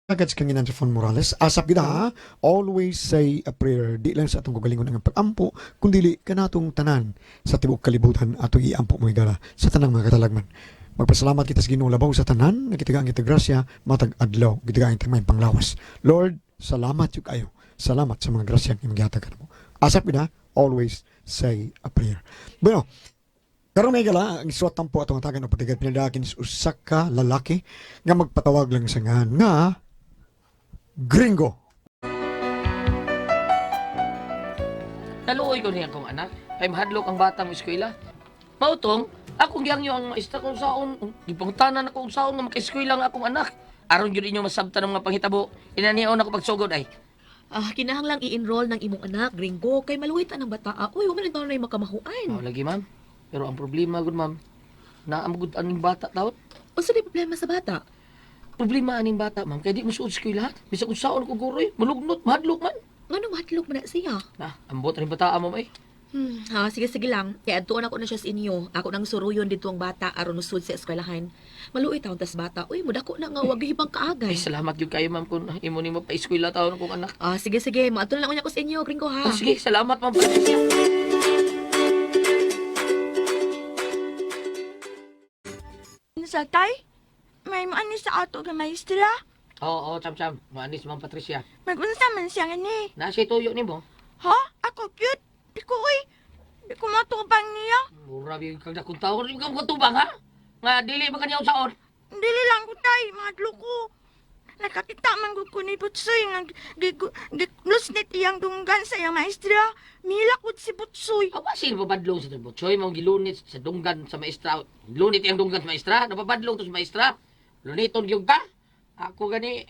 Agad sa kanginan sa Fon Morales, asap gid ha, always say a prayer. Di lang sa atong kagalingon ang pag-ampo, kundi kanatong tanan sa tibuok kalibutan atong iampo mga higala sa tanang mga katalagman. Magpasalamat kita sa Ginoo labaw sa tanan, nagitagaan kita grasya matag adlaw, gitagaan kita may panglawas. Lord, salamat jud kayo. Salamat sa mga grasya nga imong gihatag kanamo. Asap gid ha, always say a prayer. Bueno, karon may gala, ang isuwat tampo atong hatagan o patigat pinadakin is usa ka lalaki nga magpatawag lang sa ngalan nga Gringo. Naluoy ko niya akong anak. Kay mahadlok ang bata mo eskwela. Mautong, akong giyangyo ang maestra kung saon. Gipangutanan ako kung saon nga makaeskwela ang akong anak. Aron gyud inyo masabtan ang mga panghitabo. Inanion ako pagsugod ay. Ah, kinahanglang i-enroll ng imong anak, gringo, kay maluwit ang bata. Ah, uy, wa man taon na makamahuan. Mao lagi, ma'am. Pero ang problema gud, ma'am, naamgud aning bata taon. Unsa di problema sa bata? Problema aning bata, ma'am, kay di mo suod eskwela. Bisag kung saon ko guroy, malugnot, mahadlok man. Ngano mahadlok man na siya? Na, ambot aning bata, ma'am ay. Ha, sige sige lang. Kay adtuon ako na siya sa inyo. Ako nang suruyon dito ang bata aron musud sa eskwelahan. Maluoy taon tas bata. Uy, mudako na nga wag hibang kaagay. Ay, salamat gyud kayo, ma'am, kung imo nimo pa eskwela taon akong anak. Ah, sige sige, maadto na lang unya ko sa inyo, gringo ha. Ah, sige, salamat, ma'am. Sa tay, may maani sa ato nga maestra. Oo, oo, cham cham. Maanis, ma'am Patricia. Magunsa man siya nga ni. Nasa tuyo nimo. Ha? Ako cute. Di ko oy. Di ko matubang niya. Mura bi kag dakong tawo rin kang katubang ha. Nga dili ba kaniya usaon? Dili lang ko tay, madlo ko. Nakakita man gud ko ni Butsoy nga lusnit iyang dunggan sa iyang maestra. Mila ko si Butsoy. Awa sin babadlong sa Butchoy mao gilunit sa dunggan sa maestra. Lunit iyang dunggan sa maestra, nababadlong to sa maestra. Luniton gyud ka. Ako gani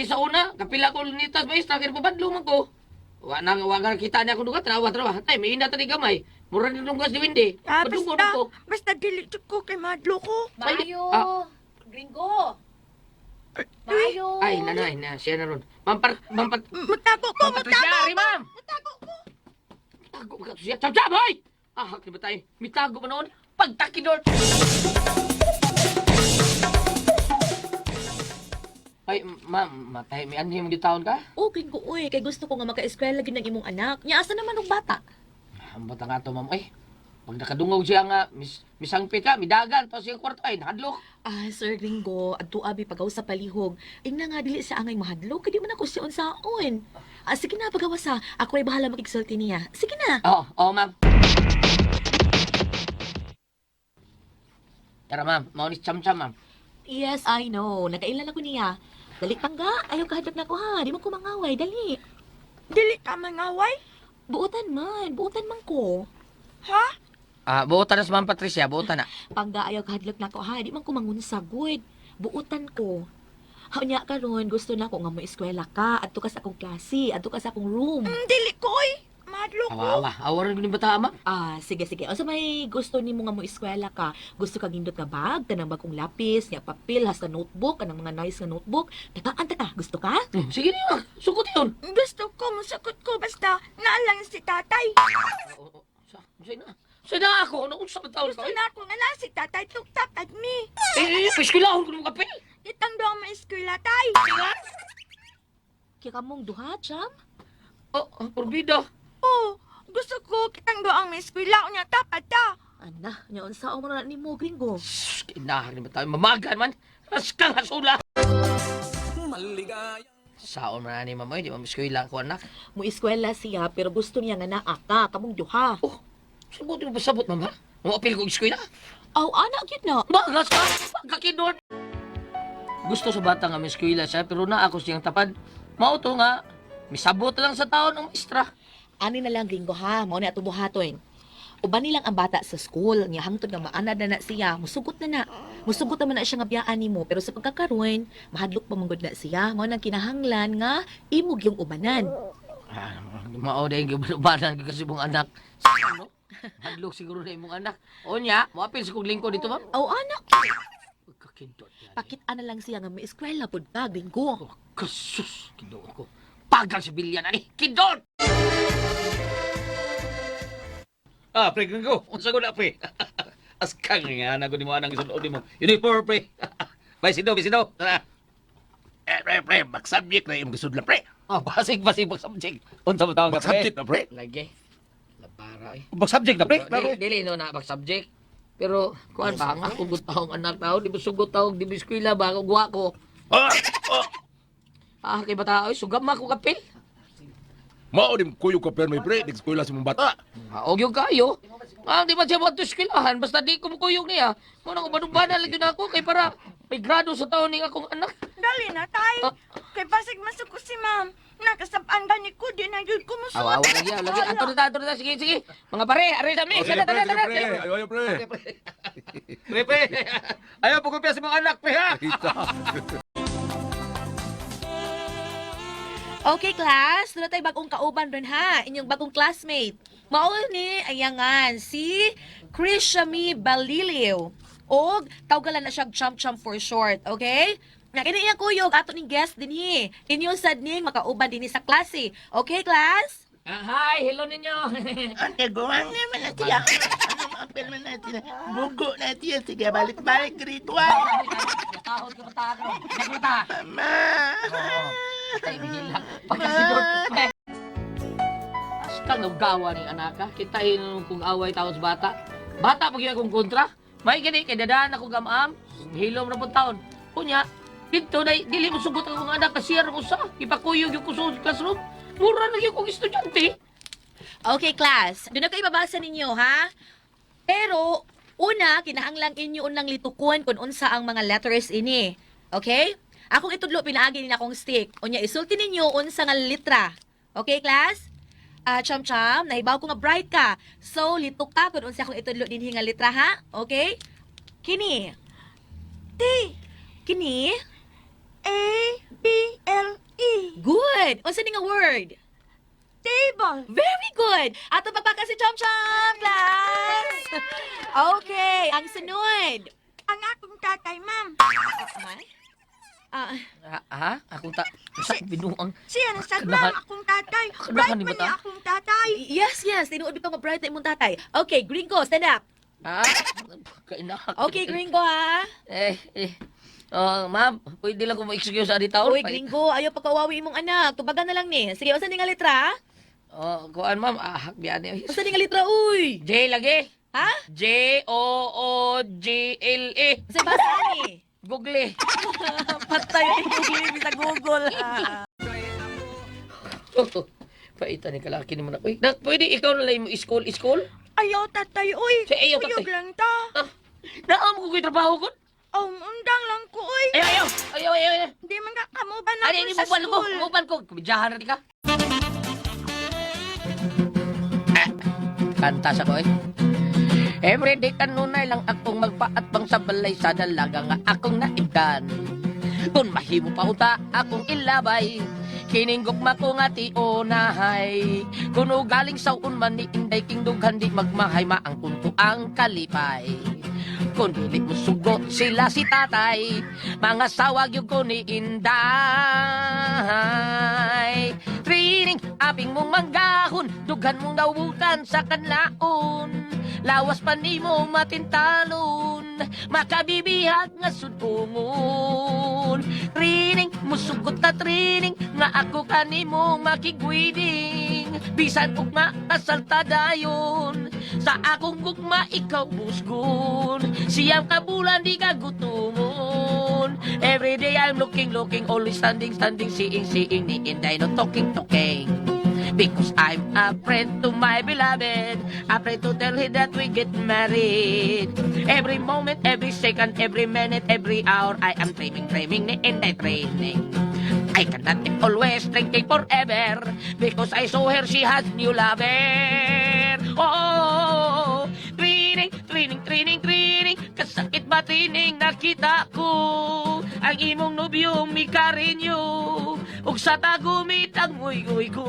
sa una, kapila ko lunitas maestra kay nababadlong man ko. Wa na wa nga kita niya akong dunggan, tanawa tanawa. Tay may ina tani gamay. Mura ni dunggan si Windy. Ah, Padunggon basta, ko. basta dili jud ko kay madlo ko. Maayo. Ah. Gringo. Maayo. Ay, nanay, na siya na ron. Ma'am, par, ma'am, pat, Mutago ko, Ma'am Patricia, mutago. ari, ma'am. Mutago ko. Tago ka siya. Cham cham, hoy! Ah, di ba tayo? Mitago pa noon. Pagtakidor! Ay, ma'am, matay. May ano yung taon ka? Oh, gringo, uy, kay gusto ko nga maka-eskwela gid ng imong anak. Nya asa naman og bata? Ang bata nga to, ma'am. Ay, pag nakadungog siya nga, misangpit ka, midagan, pa siyang kwarto, ay, nahadlok. Ah, Sir Gringo, adto abi pagaw sa palihog. Ingna nga dili sa angay mahadlok, kay di man ako siya unsaon. Ah, sige na pagawasa. Ako ay bahala makigsulti niya. Sige na. Oo, oo, ma'am. Tara, ma'am. Maunis cham-cham, ma'am. Yes, I know. Nagkailan ako niya. Dali pangga, ayaw kahadlok na ko ha. Di mo ko mangaway, dali. Dili ka mangaway. Buotan man, buotan man ko. Ha? Ah, buotan na si Ma'am Patricia, buotan na. Pangga ayaw kahadlok na ko ha. Di man ko mangunsagod. Buotan ko. Haunya karon gusto na ko nga mo eskwela ka. Adto ka sa akong klase, adto ka sa akong room. Dili ko oy. Madlo ko. Awa, awa. Awa rin yung bata, ma'am. Ah, sige sige. Unsa may gusto nimo nga mo eskwela ka? Gusto ka gindot nga bag, kanang bagong lapis, nya papel, hasta notebook, kanang mga nice nga notebook. Takaan ta ka. Gusto ka? Sige na yun. Sukot yun. Gusto ko, musakot ko, basta naalang si tatay. Oo, oo. Sa na. Sa na ako. Ano kung sa taon Gusto ka? na ako nga na si tatay tuktap at me. Eh, eh, eskwelahon ko ng kape. Itang daw ang maeskwela tay. Kaya kamong duha, cham? Oh, oh, porbida. Oh, gusto ko kitang daw ang maeskwela unya tapat ta. Ana, nya unsa mo na nimo gringo? Shhh, Kinahang ni ba tayo? Mamagan man. Raskang hasula. Saon man ni ma'am. Ay, di ma'am eskwela ko anak. Mo eskwela siya pero gusto niya nga naa ka, kamong duha. Oh, sabot mo ba sabot, ma'am, ha? Mo-apil ko eskwela. Aw, ana gyud na. Bagas ka! Pagkakidor! Gusto sa bata nga may eskwela siya, pero na ako siyang tapad. Mao to nga, misabot lang sa taon ang maestra. Ani na lang gringo ha, mao na ato buhaton. Uban nilang ang bata sa school, niya hangtod nga maanad na na siya, musugot na na. Musugot naman na siya nga biyaan nimo, pero sa pagkakaroon, mahadlok pa man gud na siya. Mao nang kinahanglan nga imog yung ubanan. Ah, mao dahil gibalubanan ka kasi mong anak. Sa ano? Hadlok siguro na imong anak. O niya, moapil sa kong lingkod dito, ma'am. Aw anak, Pagkakindot niya. pakit-an na lang siya nga may eskwela pud ka, gringo. Oh, kasus! Kindoon ko. Pagang sa bilyan, ani! Kindot! Ah, pre, gringo. Unsa ko na, pre? Askang nga, nago nimo anang isuod nimo. Uniform, pre. Bay, sindo, bay, sindo. Tara. Eh, pre, pre, back-subject na imong gisudlan, pre. Ah, basig basig bag subject. Unsa ba tawag ka, pre? Back-subject na, pre. Lagi. Labara eh. Back subject na, pre. Dili, dili no na bag subject. Pero kuan ba nga kung taong anak tao, di ba sugot taong di ba eskwela ba ako guwa ko. Ah, ah. Ah, kay bata oy, sugam man ko kapil. Mao din kuyog ka permi, pre. Nag-eskwela sa mong bata. Maog yung kayo. Ah, di ba siya mo eskwelahan basta di ko mukuyog niya. Mo nang uban-ubanan lagi na ako kay para may grado sa taon ning akong anak. Dali na, tay. Ah. Kay basig masuko si ma'am. Nakasab-an gani ko, di na yun ko musuot. Awa, awa lagi, awa lagi. Anto na ta, anto na ta. Sige, sige. Mga pare, are sa mi. Oh, sige, Tara, pre, tara, sige, tara. pre. Ayo, ayo, pre. Pre, pre. Ayaw pagkopya sa mga anak, pre, ha? Kita. Okay, class. Doon na tayo bagong kauban ron ha. Inyong bagong classmate. Mao ni ayangan si Krishami Baliliw. Og tawgalan na siyang Chum Chum for short, okay? Na kini iyang kuyog ato ning guest dinhi. Inyo sad ning makauban dinhi sa klase. Okay, class? Ah, hi, hello ninyo. Ante, guwang naman na siya. Ano maapel man natin? Bugo na siya. Sige, balik-balik. Ritual. Nakahod ka bata ka. Nakuta. Mama. Ay, hilak. Pagkasidor. Asta nga gawa ni anak ka. Kita kung away tao sa bata. Bata pag yun akong kontra. May gani kay dadaan ako gamam. Hilom ra pud taon. Kunya, dito na dili mo sugot akong anak kasi ko sa ipakuyog yung kuso sa classroom. Mura na gyud kong estudyante. Okay, class. Doon ako ibabasa ninyo, ha? Pero, una, kinahanglang inyo unang litukon kung unsa ang mga letters ini. Okay? Akong itudlo, pinaagi ni akong stick. Unya, isulti ninyo unsa nga litra. Okay, class? Ah, Cham Cham, nahibaw ko nga bright ka. So, litok ka kung unsa akong itudlo dinhi nga litra, ha? Okay? Kini. T, Kini. A, B, L, E. Good. Unsa ni nga word? Table. Very good! Ato pagpaka si Cham Cham, class! Okay, ang sunod. Ang akong tatay, ma'am. Ah, Ha, ha? Akong ta sa binuang. Siya na sad, Kanahan- ma'am, akong tatay. Kanahan Bright ni man bata? niya akong tatay. yes, tinuod bitaw nga bright na imong tatay. Okay, Gringo, stand up. Ha? Kainahak. Okay, Gringo ha. Eh, eh. Oh, ma'am, pwede lang ko ma-excuse ani taon. Uy, Gringo, ayaw pagkawawi imong anak. Tubagan na lang ni. Sige, unsa ni nga litra? Oh, kuan ma'am, ah, hakbian ni. Unsa ni nga litra, uy? J lagi. Ha? J O O G L E. Unsa basa ani? Google. Patay ni Google sa Google. Paita ni kalaki ni mo na. Uy, nak, pwede ikaw na lang mo school, school? Ayaw, tatay, uy. Siya, ayaw, tatay. Kuyog lang ta. Ah, naam ko ko'y trabaho ko. Oh, undang lang ko, uy. Ayaw, ayaw, ayaw, ayaw, ayaw. Di man ka kamuban Ano, ako ini sa mubal ko, school. mubal ko. Kumidyahan na di ka. Ah, kanta sa ko eh. Every day kanunay lang akong magpaatbang sa balay sa dalaga nga akong naibdan. Kung mahimo pa uta akong ilabay, kining gugma ko nga tionahay. Kuno galing sa man ni Inday King dughan di magmahay maangkon ko ang kalipay. Kung dili mo sugot sila si tatay, mga sawag yung ko ni Inday. Trining, aping mong manggahon, dughan mong dawutan sa kanlaon. Lawas pa nimo matintalon, makabibihag nga sudungon. Trining, musugot na trining, nga ako kanimo makigwiding. Bisan ugma kasalta dayon, sa akong gugma ikaw busgon. Siyam ka bulan di ka gutomon. Every day I'm looking, looking, always standing, standing, seeing, seeing, ni Inday no talking, talking. Because I'm a friend to my beloved. I pray to tell him that we get married. Every moment, every second, every minute, every hour, I am dreaming, dreaming, ni Inday training. I cannot be always drinking forever because I saw her, she has new lover. Oh, training, training, training, training. Kasakit ba training nakita ko? Ang imong nobyo mi karinyo. Ug sa tagumit ang nguy-nguy ko.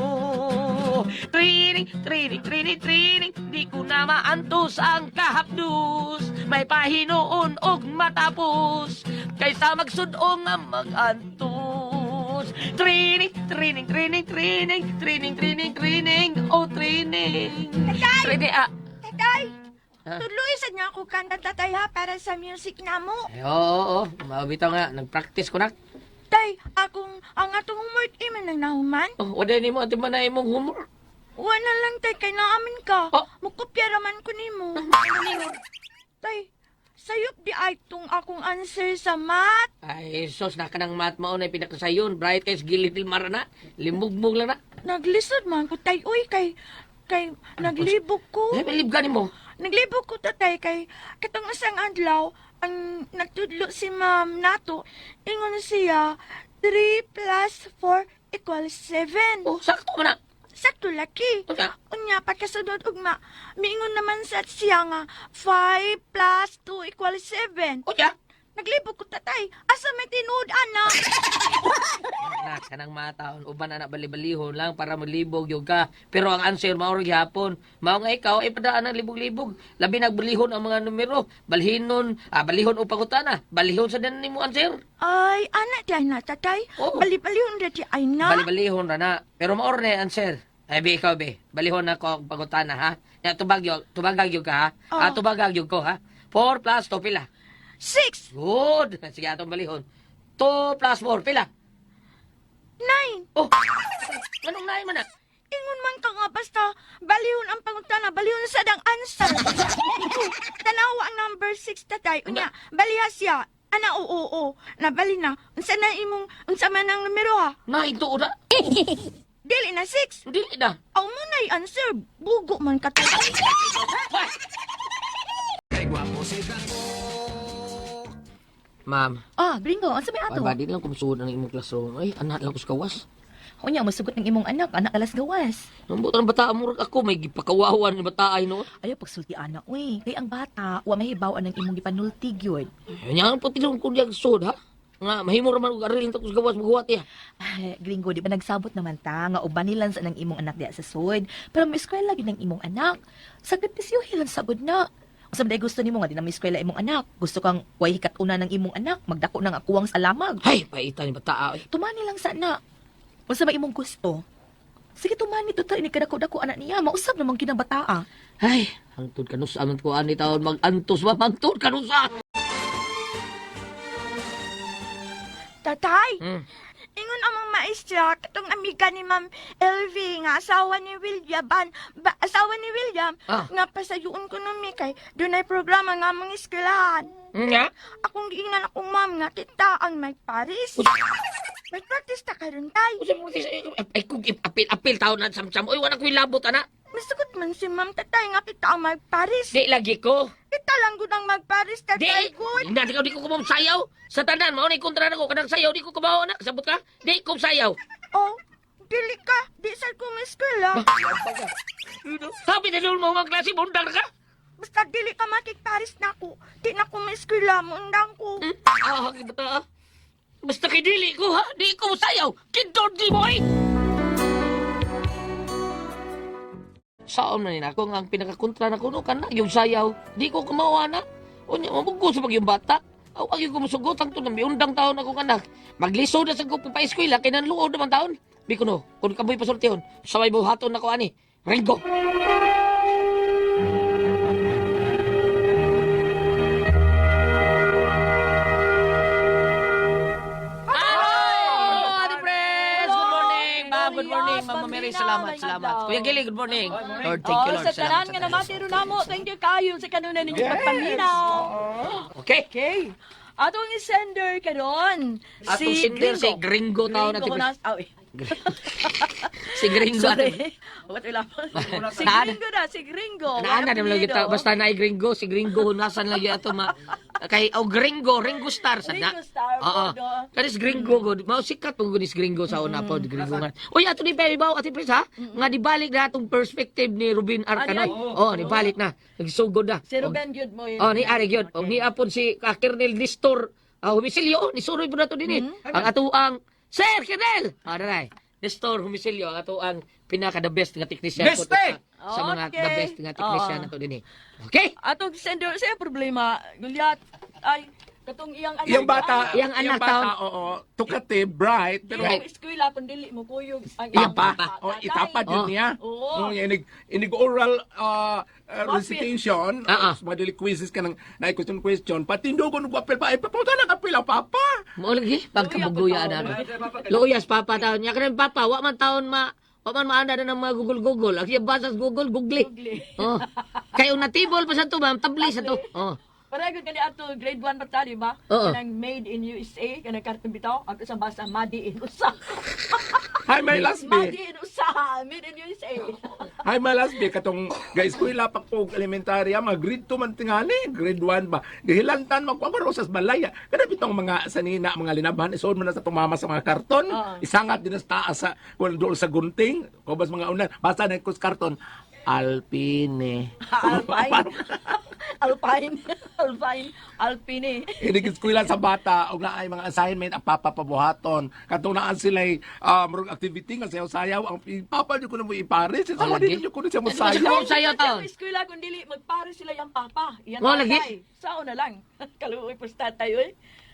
Training, training, training, training. Di ko na maantos ang kahapdos. May pahinuon og matapos. Kaysa magsud-ong nga mag-antos. Training, training, training, training, training, training, training, oh training. Tatay! Training, ah. Tatay, Ha? tuloy sa niya ako kanta, tatay, ha, para sa music na mo. Ay, oo, oo, oo. Mabitaw nga, nag-practice ko na. Tay, akong, ang atong homework iman nang nahuman. Oh, wala nimo ato man na imong homework. Wala lang tay, kay naamin ka. Oh. Mukopya raman ko nimo. Tay, sayop di ay tong akong answer sa math. Ay, sos na kanang math mao na pinakasayon. Bright kay gilid marana. Limugmug lang na. Naglisod man ko tay, uy, kay naglibog ko. Ay, malib ka nimo. Naglibog ko tatay kay katong isang adlaw ang nagtudlo si ma'am nato ingon siya 3 plus 4 equals 7. Oh, sakto man na. Sakto laki. Unsa? Unya pagkasunod ugma miingon naman sa siya nga 5 plus 2 equals 7. Unya. Naglibog ko tatay. Asa may tinuod ana? Na kanang mataon uban na bali-balihon lang para malibog yung ka. Pero ang answer mao ra gihapon. Mao nga ikaw ay padaan ang libog-libog. Labi nagbalihon ang mga numero. Balhinon, balihon o pangutana. Balihon sa danan nimo answer. Ay, ana di ay na tatay. Oo. Bali-balihon ra di ay na. Bali-balihon ra na. Pero mao ra na yung answer. Ay, be, ikaw, be. Balihon na ko ang pangutana, ha? Ya, tubag yun. Tubagag yun ka, ha? Oo. Ah, tubagag yun ko, ha? 4 plus 2, pila? 6, Good! Sige, atong balihon. 2 plus 4, pila? 9. Oh! Anong naay man na? Ingon man ka nga basta balihon ang pangutana, balihon sa dang answer. Tanawa ang number 6 tatay. Unya, baliha siya. Ana oo oo. Nabali na. Unsa na imong unsa man ang numero ha? Nahinto na. Dili na 6. Dili na. Aw mo na answer. Bugo man ka tatay. Ma'am, Ah, gringo, unsa may ato? ba di lang kumusuod ang imong classroom. Ay, anak lang ko sa kawas. Unya masugot ng imong anak, anak alas gawas. Nambot ang bata murag ako may gipakawawan ni bata ay no. Ayaw pagsulti ana, uy. Kay ang bata, wa mahibaw ang imong gipanultig yun. Ay, nya ang pati lang ko diyag sud ha. Nga mahimo ra man og aril ta ko sa gawas maghuwat ya. Ay, gringo, di ba nagsabot naman ta nga uban nilan sa nang imong anak diya sa sud. Pero may eskwela gyud ng imong anak. Sakripisyo hilan sagod na. Unsa man day gusto nimo nga di na may eskwela imong anak? Gusto kang way hikat una ng imong anak, magdako nang akuwang salamag. Hay, paita ni bata ay. Tumani lang sana. Unsa ba imong gusto? Sige tumani to ini kadako-dako anak niya, mausab naman kinang bataa. Ay, hangtod kanusa man ko ani taon magantos ba hangtod kanusa. Tatay, ingon among maestra katong amiga ni Ma'am LV nga asawa ni William ban, ba, asawa ni William nga pasayuon ko numi kay dunay programa nga among eskwelahan. Nga? Akong giingnan akong ma'am nga kita ang may Paris. May practice ta karon tay. Usa mo ay kung apil-apil taon na samsam. Oy, wala ko'y labot ana. Masugot man si ma'am tatay nga kita ang magparis. Di lagi ko. Kita lang gud ang magparis Di. tatay gud. Hindi di ko kumam sayaw. Sa tanan mao ni kontra nako kanang sayaw di ko kumaw na. Sabot ka? Di ko sayaw. Oh, dili ka. Di sad ko eskwela. Sabi na mo mga klase bundang ka. Basta dili ka makigparis nako. Di na ko eskwela mo undang ko. Ah, bata. Ah. Basta kay dili ko ha, di ko sayaw. Kidor di mo eh. Saon man nina ako nga ang pinakakontra na kuno kana yung sayaw. Di ko kumawa na. Unya mamuggo sa yung bata. Aw ang yung kumusugot ang tunang miundang taon ako kanak. Maglisod na sa ko pa-eskwela kay nanluod naman taon. Bi kuno, kun kamoy pasultihon, sabay buhaton nako ani. Ringgo. Hello, Ate Pres! Good morning, ma'am. Good morning, Ma'am Mary. Salamat, salamat. Kuya Gili, good morning. Lord, thank you, Lord. Oh, sa tanan Salamat. nga namatiro namo, thank you kayo sa kanunay ninyong pagpaminaw. Okay. Okay. Atong isender karon Atong sender si Gringo taon Gringo Ate Pres. na. Aw, eh. Si Gringo. Ate Sorry. What wala pa. Si Naan- Gringo na, si Gringo. Naana naman lang kita. Basta na Gringo, si Gringo hunasan lang ato ma kay oh Gringo, Ringo Star sad na. Ringo Starr, Oo. pod, oh. Kanis Gringo gud. Mao sikat pud gud is Gringo sa una pod Gringo nga. Uy ato ni Perry Bao ati Pres ha. Nga dibalik na atong perspective ni Ruben Arcanoy. Oh, nibalik na. Nagsugod na. Si Ruben gyud mo yun. Oh, ni Ari gyud. Og ni apon si Colonel Nestor Humisilio, ni suroy po nato dinhi. Ang atuang Sir Colonel. Ah, daray. Nestor Humisilio ang atuang pinaka the best nga technician po Beste! sa mga Okay. the best nga technician Oo. nato dinhi. Okay? Atong sender sa problema, Gulyat. Ay, Katong iyang anak. Iyang bata, Iyang anak bata, taon. oo, tukative, bright, pero Pero Right. eskwela kun dili mo kuyog ang Iyang papa, oh, itapad yun Oh. niya. Oo. No, inig oral recitation, Ah, ah. mga dili quizzes ka ng na question question, patindugon og apel pa, ay papunta na kapil ang papa. Mao lagi pagkabuguya na. Luyas papa taon niya kanang papa wa man taon ma wa man maanda na ng mga Google Google. Ang siya basa sa Google Google. Oh. Kay una tibol pa sa to ma'am, tabli sa to. Oh. Pareho kani ato grade 1 pa ta, di ba? Oo. Kanang made in USA, kanang karton bitaw, ato sa basa Madi in USA. Hi, my last Madi be. in USA, made in USA. Hi, my last be. Katong ga-eskwela pa ko og elementarya, mga grade 2 man tingali, grade 1 ba. Gihilantan man ko ang rosas balaya. Kada bitong mga sanina, mga linabhan, isuod man na sa tumama sa mga karton. Oo. Isangat din sa taas sa kung doon sa gunting, kubas mga unan. Basta na kus karton. Alpine. Alpine. Alpine. Alpine. Alpine. Inig-eskwela sa bata og naay mga assignment ang papa pabuhaton. Katong naa sila murag activity nga sayaw-sayaw ang papa jud ko na mo ipares. Sa Oh, mo lagi. din ko na siya mo Ano ba siya sayaw. mo sayaw taon? Sa eskwela kun dili magpare sila yang papa. Iyang Mo, lagi? tatay. Sao na lang. Kaluoy po sa tatay oy.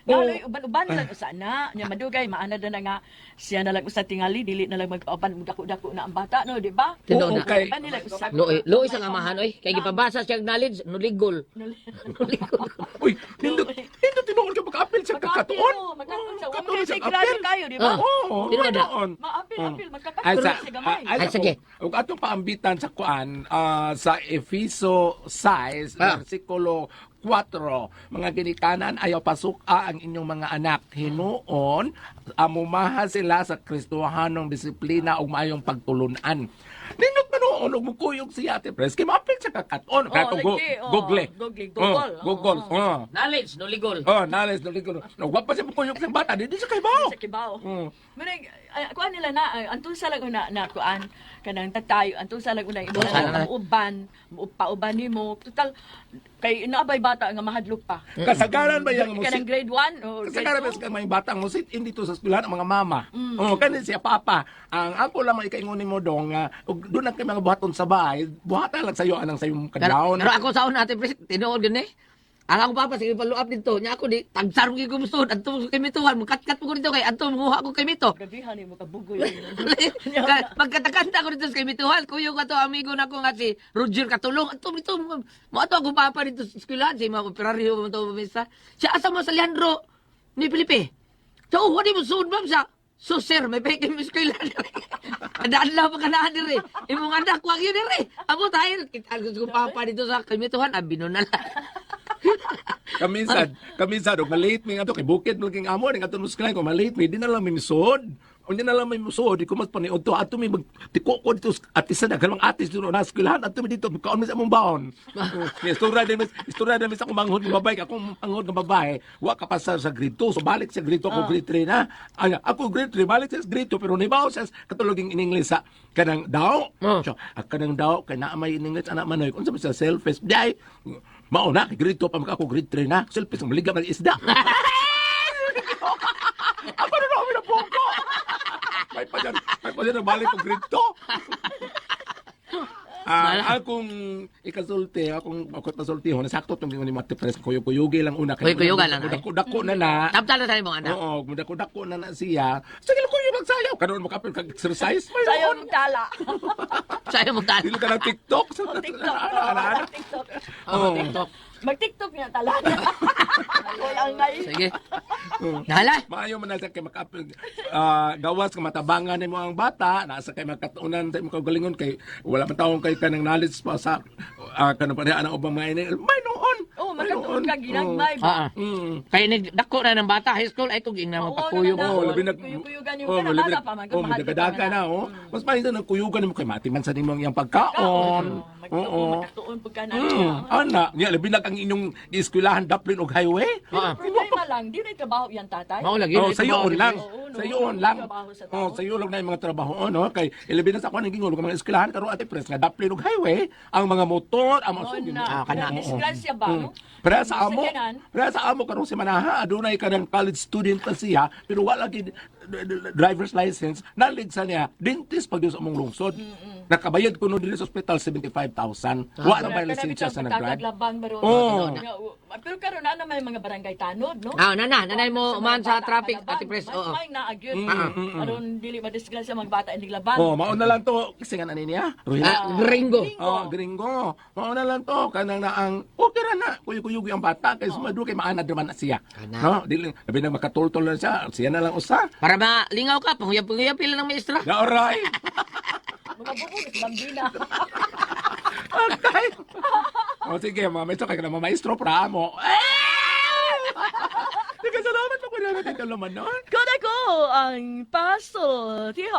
Daloy uban-uban lang usa na. Nya madugay maana na nga siya na lang usa tingali dili na lang magpauban dako-dako na ang bata no, di ba? Tinuod Oo, na. kay Uban nila usa. Luoy, luoy sa amahan oy. Kay gipabasa siya og knowledge, nuligol. Nuligol. Uy, nindot nindot tinuod ka makaapil sa kakatuon. Magkatuon sa Katuon wala siya kay grado apil. kayo, di ba? Ah. Oo, Tinuod na. tinuod. Maapil, apil, Ay, magkakatuon sa, sa gamay. ay, Ay, sige. Ug atong paambitan sa kuan sa Efeso 6 versikulo 4, mga ginikanan, ayaw pasuka ang inyong mga anak hinuon amumaha sila sa Kristohanong disiplina ug maayong pagtulunan. Nindot man noon og mukuyog siya Ate Pres kay maapil sa kakaton Oh, kato go, lagi, oh. Google. Google, Oh, Google. Google. Oo. Oh. Knowledge, nuligol. Oh, knowledge, knowledge. No, wa pa siya mukuyog sa bata, di siya kay Sa kibaw. Mm. Muna, kuan nila na, antun sa lang una na kuan, kanang tatay, antun sa lang una imo Sa lang. na uban, pauban nimo. Total kay naabay bata nga mahadlok pa. Kasagaran ba yang Kanang musik? grade 1 o grade Kasagaran ba 2? sa mga batang mo sit in dito sa eskwelahan ang mga mama. Oh, kanin siya papa. Ang ako lamang ikaingon nimo dong nga ug doon na kay mga buhaton sa bahay, buhatan lang sayo anang sayong Pero, kadlawon. pero ako sa una ate pres, tinuod gani. Ang akong papa sige paluap dito. Nya ako di tagsar mo gyud ko musuod adto kay mituhan, mukatkat mo ko dito kay adto manguha ko kay mito. Gabihan nimo kabugoy. Magkatakanta ko dito sa Kamituhan. Kuyo ka to, amigo na ko nga si Roger Katulong. Ato dito, mo ato akong papa dito sa eskwelahan. Si mga operaryo mo to misa. Siya asa mo sa Leandro ni Felipe. So, oh, wala mo suod ma'am siya. So sir, may peke mo eskwelahan. Kadaan lang pa kanaan dire. Imong anak wag yun dire. Amo tayo kita ko papa dito sa Kamituhan, abino na lang. Kaminsan, kaminsan og malate mi ato kay bukid man king amo ning ato mo eskwelahan kung malate mi di na lang mi misuod. Unya na lang may musuod, di ko mas paniod to. Ato mi magtiko ko dito, atis na daghan mga atis dito na eskwelahan. Ato mi dito, kaon mi sa among baon. Istorya din mi sa akong manghod nga babae. Akong manghod nga babae, wa ka pasar sa grade 2. So balik sa grade 2, ako grade 3 na. Ay, ako grade 3, balik sa grade 2, pero nibaw sa katulog in English sa kanang daw. Oh. So, ang kanang daw, kay naa may in English, anak manoy. Unsa ba sa selfish? Day, mao na, kay grade 2 pa maka ako grade 3 na. Selfish, maliga man isda. Ako na namin na pongko. May pa dyan na balik ko grade 2. Akong ikasulti, akong ako pasulti ho, nasakto tong ni Mate Pres, kuyog-kuyugi lang una. Kuyog-kuyugan lang, ay. Dako, dako na na. Tabtal na sa imong anak. Oo, dako, dako na na siya. Sige, kuyog lang sayaw. Karoon mo kapil kag exercise. May Sayo noon. mong tala. Sa imong tala. Dili ka ng TikTok. Oh, TikTok. Ana, ana, ana. TikTok. Oh, TikTok. Mag-TikTok niya tala. Wala ngay. Sige. Nahala. Maayo man na sa kay makaapil gawas ka matabangan nimo ang bata, nasa kay makatunan sa imong kaugalingon kay wala man taong kay kanang knowledge pa sa kanang pareha ang ubang mga ini. May noon. Oh, May makatuon noon. ka ginagmay. Ah. Mm. Kay nagdako na ng bata high school ay tuging na Oo, magpakuyog. na, Oh, labi na Kuyog-kuyugan yung oh, kana, labi bata na pa man, oh, mahadlok madagadaga pa na, na. oh. Mas mainta ng kuyugan nimo kay matiman sa nimo ang iyang pagkaon. Oo. Makatuon pagka na. Ana, niya labi na ang inyong gieskwelahan daplin og highway. Ah. Problema lang, di na trabaho yan tatay. Mao lagi. Oh, sayo lang. Oo, no. Sayo lang. Trabaho sa tao. Oh, sayo lang na yung mga trabaho no kay ilabi na sa ako naging mga eskwelahan karon Ate Pres nga daplin og highway ang mga motor, ang mga Oo na. Ah, kana. Disgrasya ba, no? Pero sa amo, Sakyanan. pero sa amo karon si Manaha, adunay kanang college student pa siya, pero wala gid driver's license, nalid sa niya, dentist pag sa among lungsod. Nakabayad ko no dili sa ospital 75,000. Wa na ba lisensya sa nag-drive? Labang baron. Oo. Nga, pero karon na may mga barangay tanod, no? Ah, na na, nanay mo man sa Mga bata traffic, kalaban. Ate Pres, oo. Mas may naagyod. Aron dili madisgrasya mga bata inig laban. Oh, mao na lang to. Kasi nga na niya. Ruhina. Ah, gringo. Oh, gringo. Mao na lang to kanang na ang okay ra na kuyog-kuyog ang bata kay sumadu kay maanad naman na siya. Kana. No, dili labi na makatultol na siya, siya na lang usa. Para malingaw ka, panguyab-panguyab pila ng maestra. Na oray. Mga bubog sa lambina. Okay. O sige, mga maestro, kay ka na maestro, pra mo. Eh! Sige, salamat po kuya natin kalaman, no? Koda ko ang paso. Tiho.